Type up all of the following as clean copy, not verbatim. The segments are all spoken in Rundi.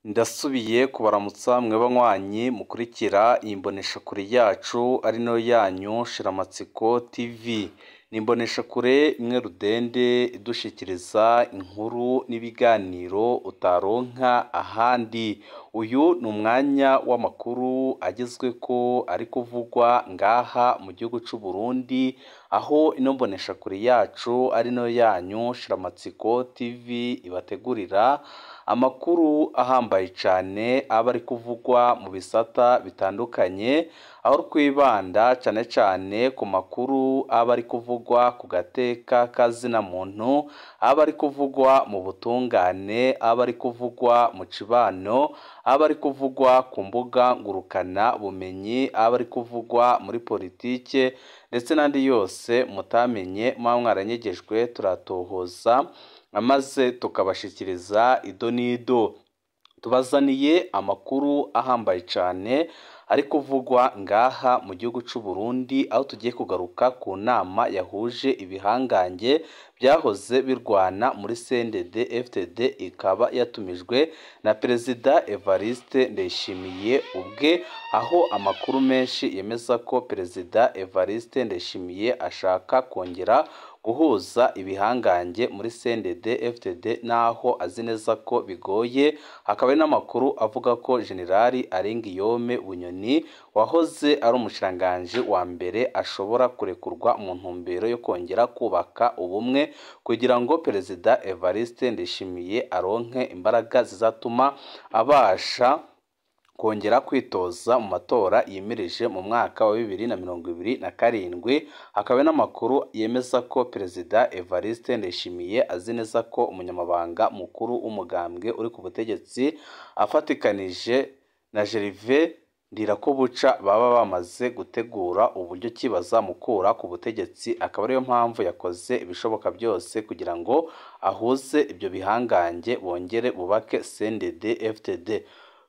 Ndasubiye kubaramutsa mwe banywanyi mukurikira iyi mboneshakure yacu ari nayo yanyu Shiramatsiko TV. Ni imboneshakure imwe rudende idushikiriza inkuru n'ibiganiro utaronka ahandi. Uyu ni umwanya w'amakuru agezweko ari kuvugwa ngaha mu gihugu c'u Burundi, aho ino mboneshakure yacu ari nayo yanyu Shiramatsiko TV ibategurira amakuru ahambaye cane aba ari kuvugwa mu bisata bitandukanye, aho twibanda cane cane ku makuru aba ari kuvugwa ku gateka kazina muntu, aba ari kuvugwa mu butungane, aba ari kuvugwa mu cibano, aba ari kuvugwa ku mbuga ngurukana bumenyi, aba ari kuvugwa muri politike ndetse n'andi yose mutamenye muba mwaranyegejwe turatohoza maze tukabashikiriza ido n'ido. Tubazaniye amakuru ahambaye cane ari kuvugwa ngaha mu gihugu c'u Burundi, aho tugiye kugaruka ku nama yahuje ibihangange byahoze birwana muri CNDD FDD, ikaba yatumijwe na Perezida Evariste Ndayishimiye ubwe, aho amakuru menshi yemeza ko Perezida Evariste Ndayishimiye ashaka kongera guhuza ibihangange muri CNDD FDD, naho azi neza ko bigoye. Hakaba hari n'amakuru avuga ko Generali Aringiyome Bunyoni wahoze ari umushikiranganji wa mbere ashobora kurekurwa mu ntumbero yo kongera kubaka ubumwe kugira ngo Perezida Evariste Ndayishimiye aronke imbaraga zizatuma abasha kongera kwitoza mu matora yimirije mu mwaka wa 2027. Hakaba n'amakuru yemeza ko Perezida Evariste Ndayishimiye azi neza ko umunyamabanga mukuru w'umugambwe uri ku butegetsi afatikanije na Gervais Ndirakobuca baba bamaze gutegura uburyo ki bazamukura ku butegetsi, akaba ariyo mpamvu yakoze ibishoboka byose kugira ngo ahuze ibyo bihangange bongere bubake CNDD FDD.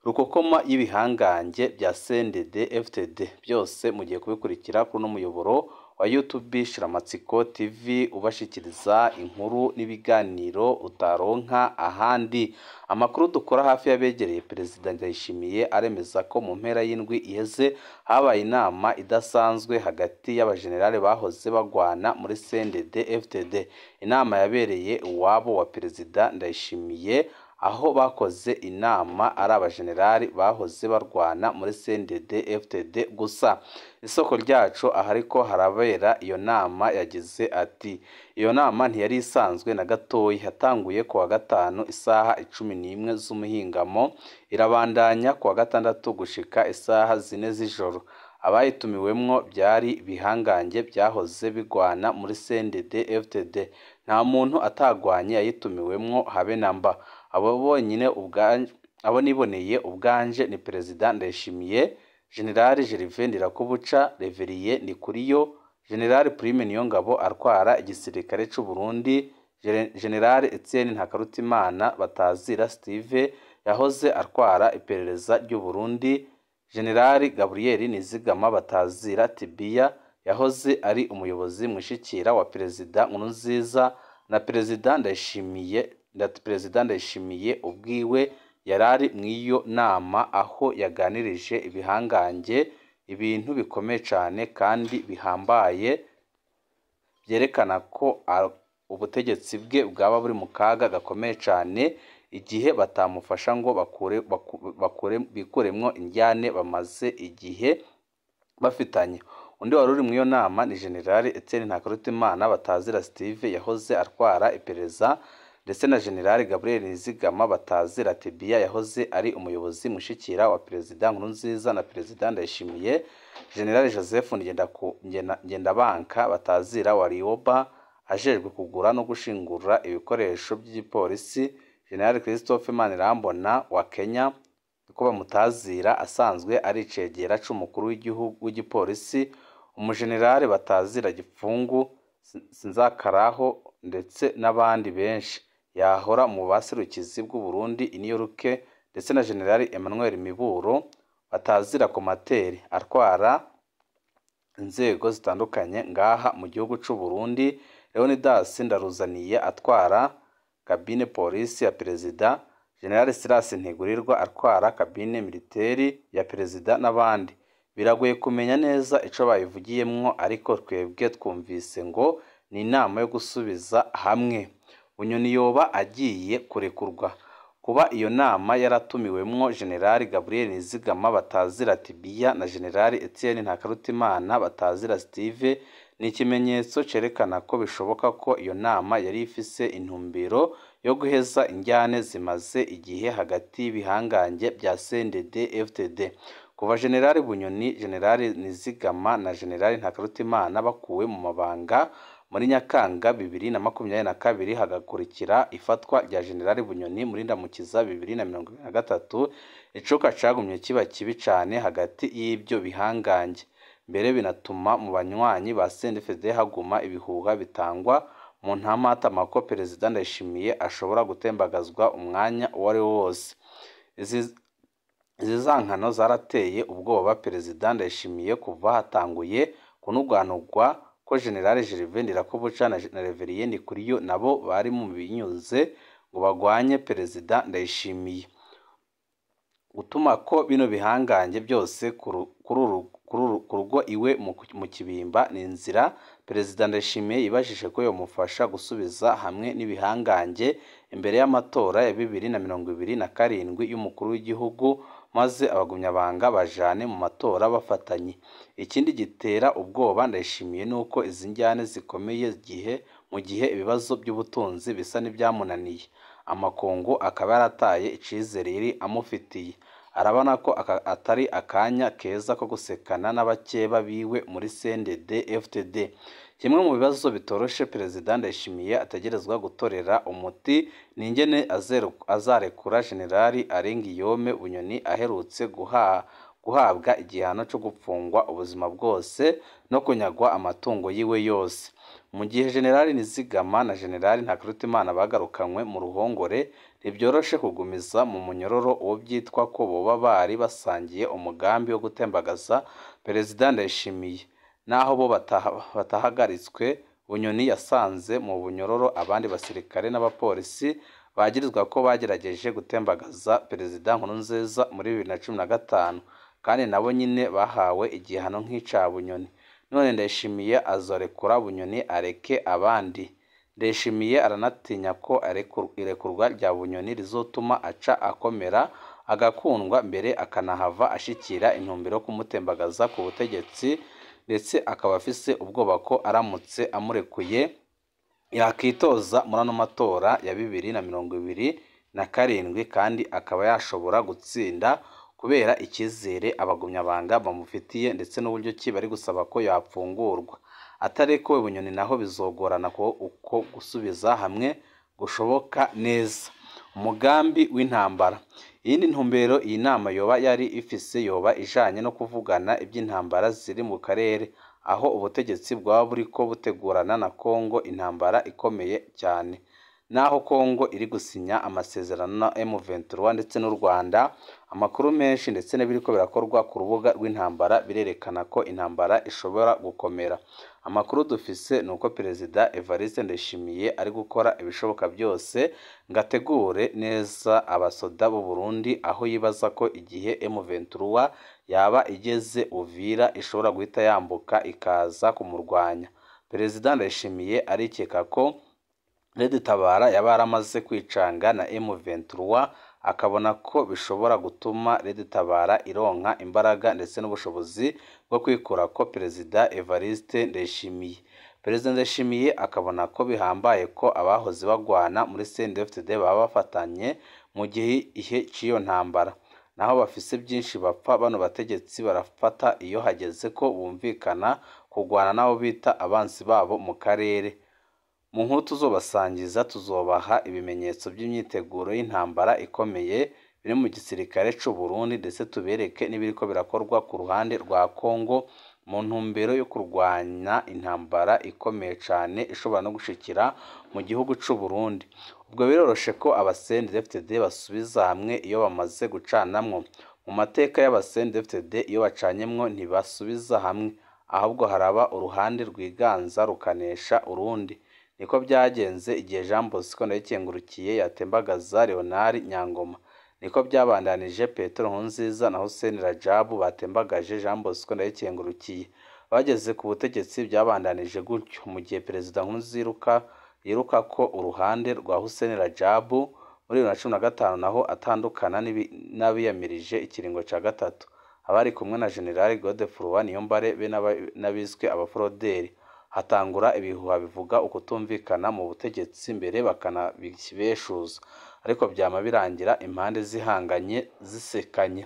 Rukokoma y'ibihangange bya CNDD FDD byose mugiye kubikurikira kuri uno muyoboro wa YouTube Shiramatsiko TV, ubashikiriza inkuru n'ibiganiro utaronka ahandi. Amakuru dukora hafi y'abegereye Perezida Ndayishimiye aremeza ko mu mpera y'indwi iheze habaye inama idasanzwe hagati y'abajenerali bahoze bagwana muri CNDD FDD. Inama yabereye iwabo wa Perezida Ndayishimiye, aho bakoze inama ari abajenerali bahoze barwana muri CNDD FDD gusa. Isoko ryacu ahariko harabera iyo nama yagize ati: iyo nama ntiyari isanzwe na gatoyi, yatanguye kuwa gatanu isaha 11 z'umuhingamo, irabandanya kuwa gatandatu gushika isaha 4 z'ijoro. Abayitumiwemwo byari ibihangange byahoze bigwana muri CNDD FDD, nta muntu atagwanye yayitumiwemwo habe namba. Abo bonyine abo niboneye ubwanje ni Perezida Ndayishimiye, General Gervais Ndirakobuca, Reverien Ndikuriyo, General Prime Niyongabo atwara igisirikare c'u Burundi, General Etienne Ntakarutimana batazira Steve yahoze atwara iperereza ry'u Burundi, General Gabriel Nizigama batazira Tibia yahoze ari umuyobozi mwishikira wa Perezida Nkurunziza na Perezida Ndayishimiye. Perezida Ndayishimiye ubwiwe yarari mw'iyo nama, aho yaganirije ibihangange ibintu bikomeye cane kandi bihambaye byerekana ko ubutegetsi bwe bwaba buri mu kaga gakomeye cane igihe batamufasha ngo bakure bikuremwo indyane bamaze igihe bafitanye. Undi wari uri mw'iyo nama ni General Etienne Ntakarutimana batazira Steve yahoze atwara iperereza, ndetse na General Gabriel Nizigama batazira Tibia yahoze ari umuyobozi mushikira wa Perezida Nkurunziza na Perezida Ndayishimiye, General Joseph Ngendabanka batazira Warioba ajejwe kugura no gushingura ibikoresho by'igipolisi, General Christophe Manirambona wa Kenya ko bamutazira asanzwe ari icegera c'umukuru w'igihugu w'igipolisi, umujenerali batazira Gipfungu Sinzakaraho ndetse n'abandi benshi yahora mu baserukizi bw'u Burundi i New York, ndetse na General Emmanuel Miburo batazira Komateri atwara inzego zitandukanye ngaha mu gihugu c'u Burundi, Leonidas Ndaruzaniye atwara kabine polisi ya Perezida, General Silas Ntigurirwa atwara kabine militeri ya perezida n'abandi. Biragoye kumenya neza ico bayivugiyemwo, ariko twebwe twumvise ngo ni inama yo gusubiza hamwe. Bunyoni yoba agiye kurekurwa. Kuba iyo nama yaratumiwemwo General Gabriel Nizigama batazira Tibiya na General Etienne Ntakarutimana batazira Steve ni ikimenyetso cerekana ko bishoboka ko iyo nama yari ifise intumbero yo guheza injyane zimaze igihe hagati y'ibihangange bya CNDD-FDD. Kuva General Bunyoni, General Nizigama na General Ntakarutimana bakuwe mu mabanga muri Nyakanga 2022, hagakurikira ifatwa rya General Bunyoni muri Ndamukiza 2023, icuka cagumye kiba kibi cane hagati y'ibyo bihangange. Mbere binatuma mu banywanyi ba CNDD-FDD haguma ibihuha bitangwa mu ntamatama ko Perezida Ndayishimiye ashobora gutembagazwa umwanya uwo ari wo wose. Izi zankano zarateye ubwoba Perezida Ndayishimiye kuva hatanguye kunugwanugwa ko General Gervais Ndirakobuca na Reverien Ndikuriyo nabo bari mu binyuze ngo bagwanye Perezida Ndayishimiye. Gutuma ko bino bihangange byose ku rugo iwe mu Kibimba ni inzira Perezida Ndayishimiye yibajije ko yomufasha gusubiza hamwe n'ibihangange imbere y'amatora ya 2027 y'umukuru w'igihugu, maze abagumyabanga bajane mu matora bafatanye. Ikindi gitera ubwoba Ndayishimiye nuko izi njyane zikomeye mu gihe ibibazo by'ubutunzi bisa n'ibyamunaniye, amakungu akaba yarataye icizere yari amufitiye. Arabona ko atari akanya keza ko gusekana n'abakeba biwe muri CNDD-FDD. Kimwe mu bibazo bitoroshe Perezida Ndayishimiye ategerezwa gutorera umuti ni ingene azarekura General Alain-Guillaume Bunyoni aherutse guhabwa igihano cyo gupfungwa ubuzima bwose no kunyagwa amatungo yiwe yose. Mu gihe General Nizigama na General Ntakarutimana bagarukanywe mu ruhongore, ntibyoroshe kugumiza mu munyororo uwo byitwa ko boba bari basangiye umugambi wo gutembagaza Perezida Ndayishimiye. Naho bo batahagaritswe, Bunyoni yasanze mu bunyororo abandi basirikare n'abapolisi bagirizwa ko bagerageje gutembagaza Perezida Nkurunziza muri 2015, kandi nabo nyine bahawe igihano nk'ica Bunyoni. None Ndayishimiye azorekura Bunyoni areke abandi. Ndayishimiye aranatinya ko irekurwa rya Bunyoni rizotuma aca akomera agakundwa mbere akanahava ashikira intumbero yo kumutembagaza ku butegetsi, ndetse akaba afise ubwoba ko aramutse amurekuye yakitoza muri ano matora ya 2027, kandi akaba yashobora gutsinda kubera icyizere abagumyabanga bamufitiye ndetse n'uburyo ki bari gusaba ko yapfungurwa. Atarekuwe Bunyoni naho bizogorana ko uko gusubiza hamwe gushoboka neza. Umugambi w'intambara. Iyindi ntumbero iyi nama yoba yari ifise yoba ijanye no kuvugana iby'intambara ziri mu karere, aho ubutegetsi bwaba buriko butegurana na Kongo intambara ikomeye cyane. Naho Kongo iri gusinya amasezerano na M23 ndetse n'u Rwanda, amakuru menshi ndetse n'ibiriko birakorwa ku rubuga rw'intambara birerekana ko intambara ishobora gukomera. Amakuru dufise nuko Perezida Evariste Ndayishimiye ari gukora ibishoboka byose ngo ategure neza abasoda b'u Burundi, aho yibaza ko igihe M23 yaba igeze Uvira ishobora guhita yambuka ikaza kumurwanya. Perezida Ndayishimiye arikeka ko Red Tabara yaba yaramaze kwicanga na M23, akabona ko bishobora gutuma Red Tabara ironka imbaraga ndetse n'ubushobozi bwo kwikura ko Perezida Evariste Ndayishimiye. Perezida Ndayishimiye akabona ko bihambaye ko abahoze bagwana muri CNDD-FDD baba bafatanye mu gihe cy'iyo ntambara. Naho bafise byinshi bapfa, bano bategetsi barafata iyo hageze ko bumvikana kugwana n'abo bita abansi babo mu karere. Mu nkuru tuzobasangiza tuzobaha ibimenyetso by'imyiteguro y'intambara ikomeye biri mu gisirikare c'u Burundi, ndetse tubereke n'ibiriko birakorwa ku ruhande rwa Kongo mu ntumbero yo kurwanya intambara ikomeye cane ishobora no gushikira mu gihugu c'u Burundi. Ubwo biroroshe ko aba CNDD-FDD basubiza hamwe iyo bamaze gucanamwo. Mu mateka y'aba CNDD-FDD iyo bacanyemwo ntibasubiza hamwe, ahubwo haraba uruhande rwiganza rukanesha urundi. Niko byagenze igihe Jean Bosco Ndayikengurukiye yatembagaza Leonard Nyangoma. Niko byabandanije Petero Nkurunziza na Hussein Rajabu batembagaje Jean Bosco Ndayikengurukiye. Bageze ku butegetsi byabandanije gutyo, mu gihe Perezida Nkurunziza yiruka ko uruhande rwa Hussein Rajabu muri 2015 naho atandukana n'abiyamirije ikiringo ca gatatu. Abari kumwe na General Godefroid Niyombare be n'abiswe abaforoderi. Hatangura ibihuha bivuga ukutumvikana mu butegetsi mbere bakanabibeshuza, ariko byama birangira impande zihanganye zisekanye.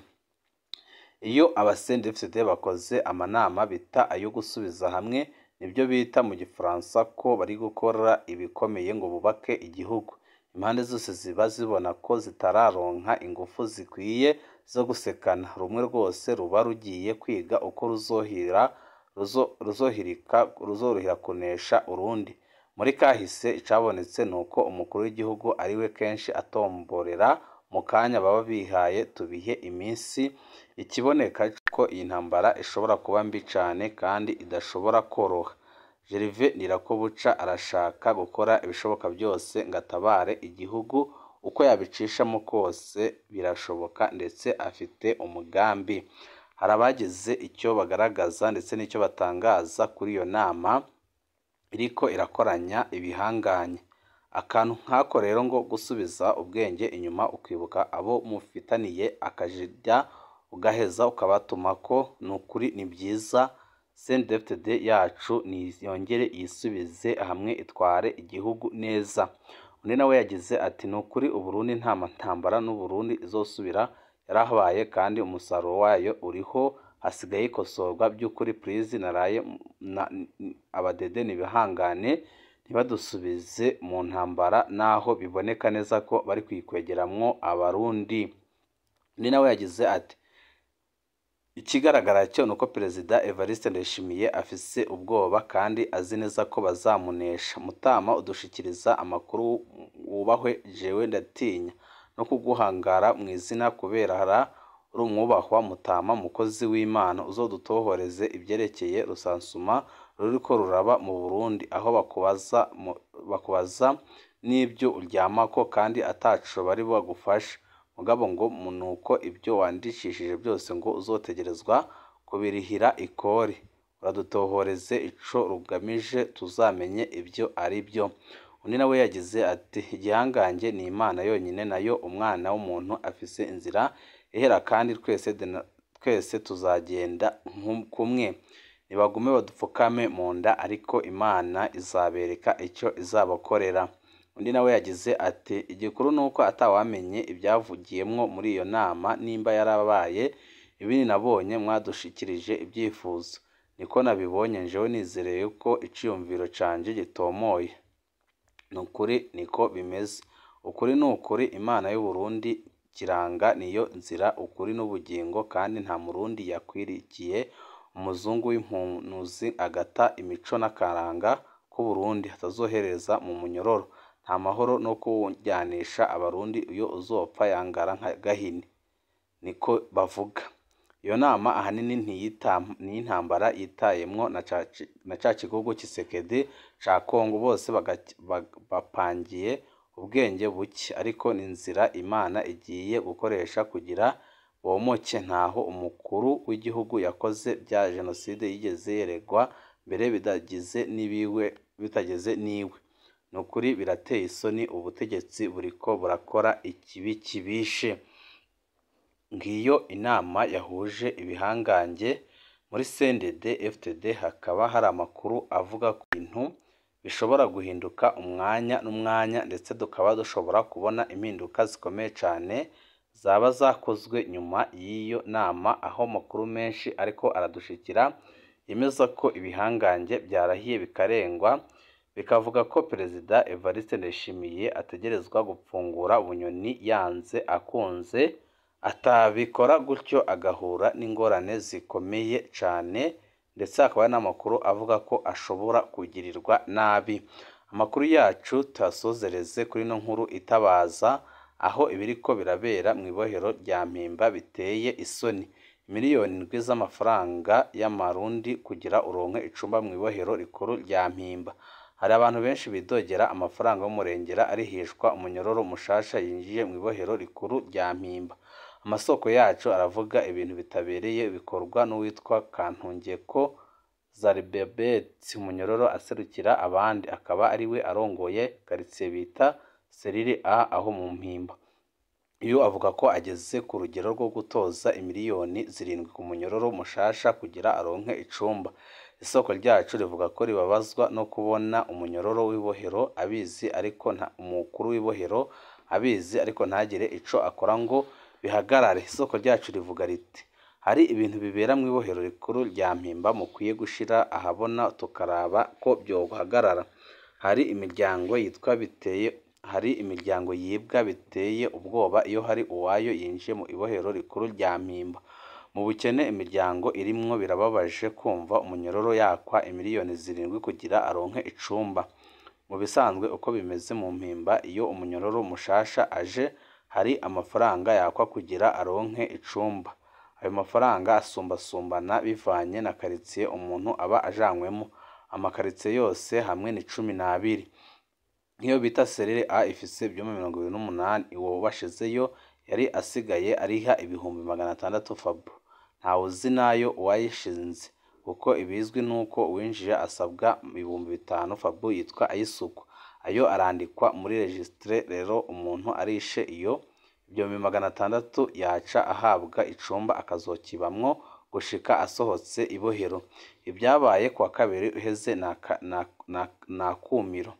Iyo aba CNDD-FDD bakoze amanama bita ayo gusubiza hamwe, nibyo bita mu gifaransa ko bari gukora ibikomeye ngo bubake igihugu. Impande zose ziba zibona ko zitararonka ingufu zikwiye zo gusekana. Rumwe rwose ruba rugiye kwiga uko ruzorohera kunesha urundi. Muri kahise icabonetse nuko umukuru w'igihugu ariwe kenshi atomborera mu kanya baba bihaye tubihe iminsi. Ikiboneka ko iyi ntambara ishobora kuba mbi cane kandi idashobora koroha. Gervais Ndirakobuca arashaka gukora ibishoboka byose ngo atabare igihugu, uko yabicishamo kose birashoboka, ndetse afite umugambi. Hari abagize icyo bagaragaza ndetse n'icyo batangaza kuri iyo nama iriko irakoranya ibihanganye. Akantu nk'ako rero ngo gusubiza ubwenge inyuma ukibuka abo mufitaniye akajirya ugaheza ukabatumako, ni ukuri ni byiza. CNDD-FDD yacu niyongere yisubize hamwe itware igihugu neza. Undi nawe yagize ati ni ukuri Uburundi nta ntambara n'Uburundi izosubira yarahabaye kandi umusaruro wayo uriho, hasigaye ikosorwa by'ukuri. Please naraye abadede nibihangane ntibadusubize mu ntambara naho biboneka neza ko bari kwikwegeramwo Abarundi. Undi nawe yagize ati ikigaragara cyo nuko Perezida Evariste Ndayishimiye afise ubwoba kandi azi neza ko bazamunesha. Mutama udushikiriza amakuru wubahwe, jewe ndatinya no kuguhangara mu izina kubera uri umwubahwa Mutama mukozi w'Imana. Uzodutohoreze ibyerekeye rusansuma ruriko ruraba mu Burundi, aho bakubaza n'ibyo uryamako kandi ataco bari bagufashe. Mugabo ngo nuko ibyo wandikishije byose ngo uzotegerezwa kubirihira ikori. Uradutohoreze ico rugamije tuzamenye ibyo ari byo. Undi nawe yagize ati igihangange ni Imana yonyine, nayo umwana w'umuntu afise inzira ihera kandi twese tuzagenda kumwe. Nibagume badupfukame mu nda, ariko Imana izabereka icyo izabakorera. Undi nawe yagize ati igikuru nuko atawamenye ibyavugiyemwo muri iyo nama nimba yarabaye, ibindi nabonye mwadushikirije ibyifuzo niko nabibonye, njewe nizereye ko iciyumviro canje gitomoye. Nukuri niko bimeze, ukuri ni ukuri. Imana y'Uburundi kiranga niyo nzira, ukuri n'ubugingo, kandi nta Murundi yakwirikiye umuzungu w'impunuzi agata imico n'akaranga k'Uburundi atazohereza mu munyororo. Nta mahoro no kuwujyanisha Abarundi, iyo uzopfa yangara nka Gahini, niko bavuga. Iyo nama ahanini ntiy'intambara yitayemwo na ca gihugu Tshisekedi ca Kongo, bose bapangiye ubwenge buke, ariko ni inzira Imana igiye gukoresha kugira bomoke. Ntaho umukuru w'igihugu yakoze bya jenoside yigeze yeregwa mbere bitageze niwe. Nukuri birateye isoni, ubutegetsi buriko burakora ikibi kibishe. Ngiyo inama yahuje ibihangange muri CNDD FDD, hakaba hari amakuru avuga ko ibintu bishobora guhinduka umwanya n'umwanya, ndetse tukaba dushobora kubona impinduka zikomeye cyane zaba zakozwe nyuma y'iyo nama, aho amakuru menshi ariko aradushikira yemeza ko ibihangange byarahiye bikarengwa, bikavuga ko Perezida Evariste Ndayishimiye ategerezwa gupfungura Bunyoni yanze akunze, atabikora gutyo agahura n'ingorane zikomeye cyane, ndetse hakaba n'amakuru avuga ko ashobora kugirirwa nabi. Amakuru yacu tuyasozereze kuri ino nkuru itabaza, aho ibiriko birabera mu ibohero rya Mpimba biteye isoni. Miliyoni 7 z'amafaranga y'amarundi kugira uronke icumba mu ibohero rikuru rya Mpimba. Hari abantu benshi bidogera amafaranga y'umurengera arihishwa umunyororo mushasha yinjiye mu ibohero rikuru rya Mpimba. Amasoko yacu aravuga ibintu bitabereye bikorwa n'uwitwa Kantungeko Zaribabet, umunyororo aserukira abandi, akaba ariwe arongoye karitsiye bita Serire A aho mu Mpimba. Iyo avuga ko ageze ku rugero rwo gutoza imiliyoni 7 ku munyororo mushasha kugira aronke icumba. Isoko ryacu rivuga ko ribabazwa no kubona umunyororo w'ibohero abizi ariko umukuru w'ibohero abizi ariko ntagire ico akora ngo bihagarare. Isoko ryacu rivuga riti: "Hari ibintu bibera mu ibohero rikuru rya Mpimba mukwiye gushira ahabona tukaraba ko byohagarara. Hari imiryango yitwa biteye hari imiryango yibwa biteye ubwoba iyo hari uwayo yinjiye mu ibohero rikuru rya Mpimba. Mu bukene imiryango irimwo birababaje kumva umunyororo yakwa imiliyoni 7 kugira aronke icumba. Mu bisanzwe uko bimeze mu Mpimba, iyo umunyororo mushasha aje hari amafaranga yakwa kugira aronke icumba. Ayo mafaranga asumbasumbana bivanye na karitsiye umuntu aba ajanywemo. Amakaritsiye yose hamwe ni 12. Nk'iyo bita Serire A ifise ivyumba 28, uwo bashizeyo yari asigaye ariha 600,000 FABU. Ntawuzi nayo uwayishinze, kuko ibizwi nuko uwinjiye asabwa 5,000 FABU yitwa ay'isuku. Ayo arandikwa muri registre, rero umuntu arishe iyo 600,000 yaca ahabwa icumba akazokibamwo gushika asohotse ibohero. Ibyabaye kuwa kabiri uheze nakumiro.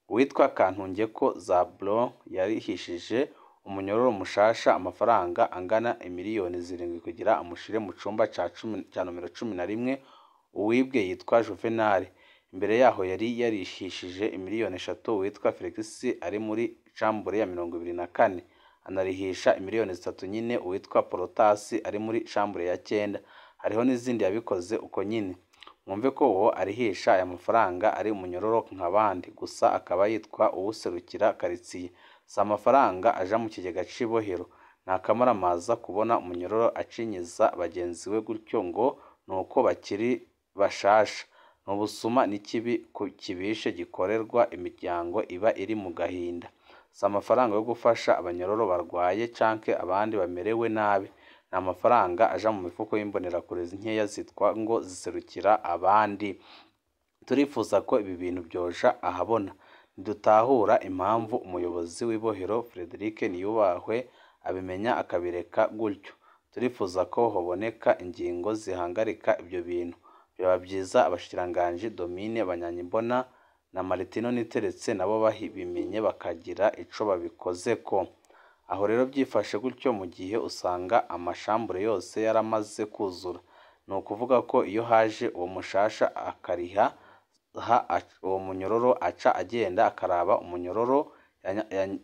Uwitwa Kantungeko Zablon yarihishije umunyororo mushasha amafaranga angana imiliyoni 7 kugira amushire mu cumba ca nomero 11. Uwibwe yitwa Juvenal. Imbere yaho yari yarihishije imiliyoni 3 uwitwa Felix ari muri cambure ya 24, anarihisha imiliyoni 3 nyine uwitwa Protasi ari muri cambure ya 9. Hariho n'izindi yabikoze uko nyine. Mwumve ko uwo arihisha aya mafaranga ari umunyororo nk'abandi, gusa akaba yitwa uwuserukira karitsiye. Si amafaranga aja mu kigega c'ibohero. Ni akamaramaza kubona umunyororo acinyiza bagenzi we gutyo ngo nuko bakiri bashasha. Ni ubusuma n'ikibi kibishe gikorerwa imiryango iba iri mu gahinda. Si amafaranga yo gufasha abanyororo barwaye canke abandi bamerewe nabi. Ni amafaranga aja mu mifuko y'imbonerakure nkeya zitwa ngo ziserukira abandi. Turifuza ko ibi bintu byoja ahabona. Ntidutahura impamvu umuyobozi w'ibohero Frederic Niyubahwe abimenya akabireka gutyo. Turifuza ko hoboneka ingingo zihagarika ibyo bintu. Vyoba vyiza abashikiranganji Domine Banyankimbona na Martino Niteretse nabo babimenye bakagira ico babikozeko. Aho rero byifashe gutyo mu gihe usanga amashambure yose yaramaze kuzura. Ni ukuvuga ko iyo haje uwo mushasha akariha uwo munyororo aca agenda akaraba umunyororo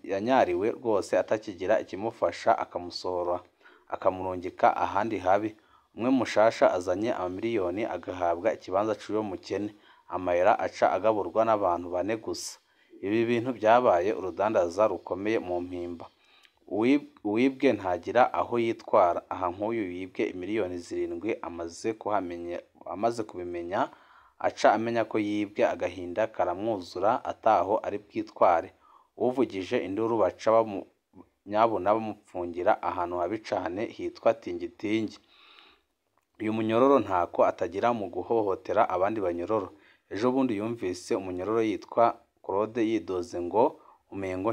yanyariwe rwose atakigira ikimufasha akamusohora akamurungika ahandi habi. Umwe mushasha azanye amamiliyoni agahabwa ikibanza c'uwo mukene, amahera aca agaburwa n'abantu bane gusa. Ibi bintu byabaye urudandaza rukomeye mu Mpimba. Uwibwe ntagira aho yitwara. Aha nk'uyu yibwe imiliyoni 7 amaze kubimenya aca amenya ko yibwe, agahinda karamwuzura ataho ari bwitware. Uwuvugije induru baca nyabuna bamupfungira ahantu habi cane hitwa Tingitingi. Uyu munyororo ntako atagira mu guhohotera abandi banyororo. Ejo bundi yumvise umunyororo yitwa Claude yidoze ngo umengo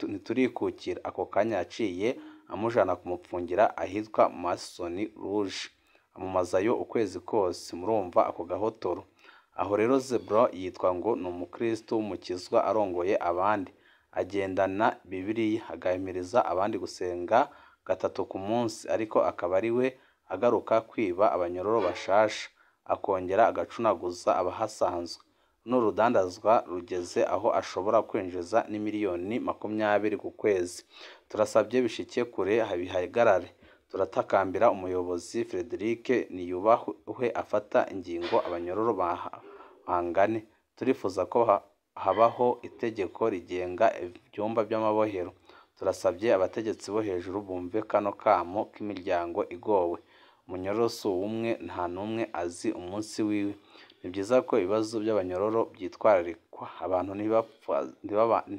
ntiturikukira. Ako kanya yaciye amujana kumupfungira ahitwa Mason Rouge, amumazayo ukwezi kose. Murumva ako gahotoro. Aho rero Zebra yitwa ngo ni umukristo w'umukizwa arongoye abandi, agendana Bibiliya, agahimiriza abandi gusenga gatatu ku munsi, ariko akaba ari we agaruka kwiba abanyororo bashasha, akongera agacunaguza abahasanzwe. Runo rudandazwa rugeze aho ashobora kwinjiza n'imiliyoni 20 ku kwezi. Turasabye bishike kure bihagarare. Turatakambira umuyobozi Frederic Niyubahwe afata ingingo abanyororo bahangane. Turifuza ko habaho itegeko rigenga ibyumba by'amabohero. Turasabye abategetsi bo hejuru bumve kano kamo k'imiryango igowe. Umunyororo si uwumwe, nta n'umwe azi umunsi wiwe. Ni byiza ko ibibazo by'abanyororo byitwararikwa, abantu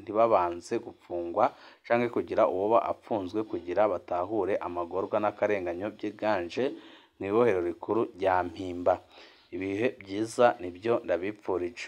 ntibabanze gupfungwa canke kugira uwoba apfunzwe kugira batahure amagorwa n'akarenganyo vyiganje mw'ibohero rikuru rya Mpimba. Ibihe vyiza nivyo ndabipfurije.